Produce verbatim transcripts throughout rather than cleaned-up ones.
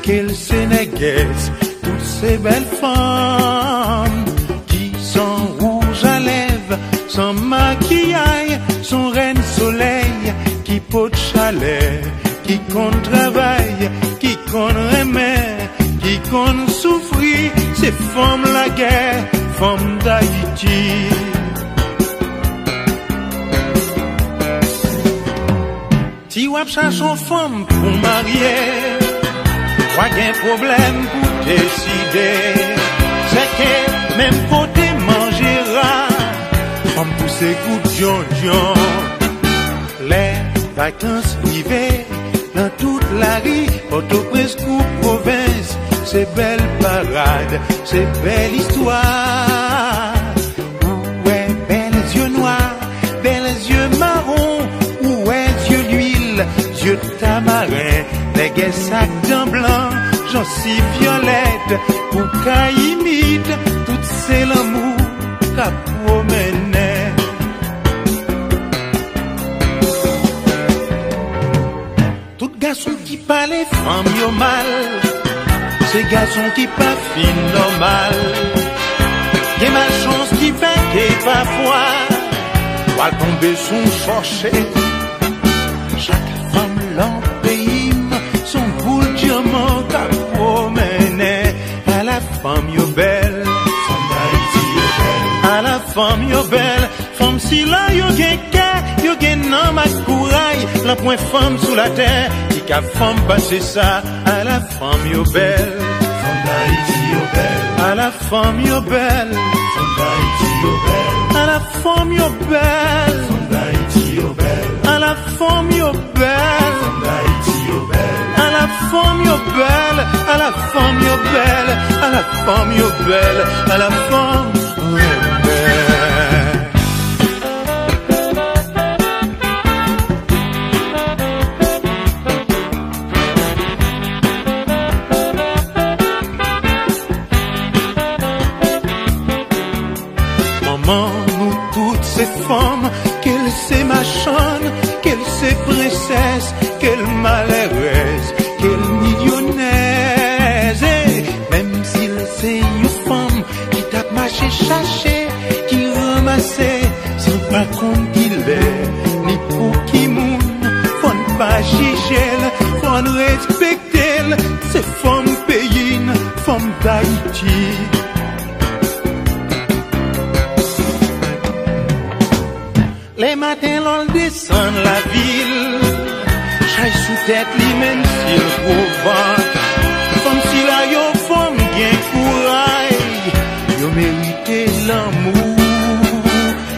Ke l se nègès, tout se bèl fanm ki san wouj a lèv, san makiyay, son rèn solèy ki pot chalè, ki konn travay, ki konn renmen, ki konn soufri, se fanm lagè, fanm Dayiti. Si w ap chache yon fanm pou w marye, w a gen pwoblèm pou w deside. Sèke menm kote manje ra, fanm pouse kou dyondyon. Lè vakans rive, nan tout lari, Pòtoprens kou pwovens, se bèl parad, se bèl istwa. Ou wè bèl zye nwa, bèl zye mawon, ou wè zye lwil, zye tamaren, nègès ak dan blan, jansiv vyolèt, boukay imid, tout se lanmou k ap pwomennen. Tout gason ki pale fanm yo mal, se gason ki pa fin nòmal. Gen malchans ki fè ke pafwa w al tonbe sou yon chòche. Chak fanm lan peyi m s on boul dyaman k ap pwomennen. Ala fanm yo bèl, fanm Dayiti yo bèl. Ala fanm yo bèl, fanm sila yo gen kè, yo gen nanm ak kouray. Lan pwen fanm sou latè ki ka fanm pase sa. Ala fanm yo bèl, fanm Dayiti yo bèl. Ala fanm yo bèl, fanm Dayiti yo bèl. Ala fanm yo bèl, fanm Dayiti yo bèl. Ala fanm yo bèl, fanm Dayiti yo bèl. Ala fanm yo bèl, ala fanm yo bèl, ala fanm yo bèl, ala fanm yo bèl. Manman, nou tout se fanm, ke l se machann, ke l se prensès, ke l malèrèz, ke l milyonèz. E menm si l se yon fanm ki t ap mache chache, ki ranmase, san pa konn kilè, ni pou ki moun, fò n pa jije l, fò n respekte l. Se fanm peyi n, fanm Dayiti. Lè maten lò l desann lavil, chay sou tèt li menm si l gwo vant. Fanm sila yo fanm gen kouray, yo merite lanmou.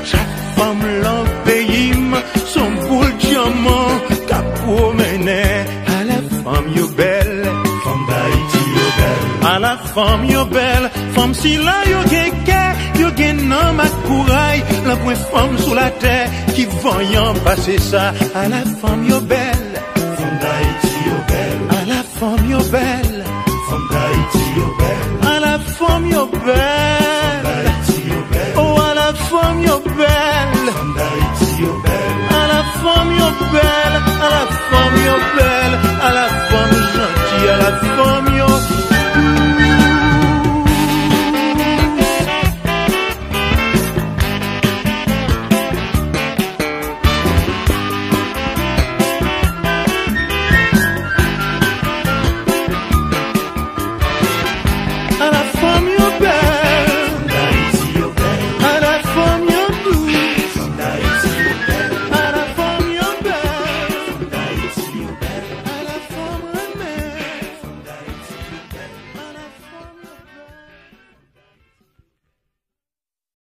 Chak fanm lan peyi m s on boul dyaman k ap pwomennen. Ala fanm yo bèl, fanm Dayiti yo bèl. Ala fanm yo bèl, fanm sila yo gen kè, yo gen nanm ak kouray. Lan pwen fanm sou latè ki vanyan pase sa. Ala fanm yo bèl, fanm Dayiti yo bèl. Ala fanm yo bèl, fanm Dayiti yo bèl. Ala fanm yo bèl.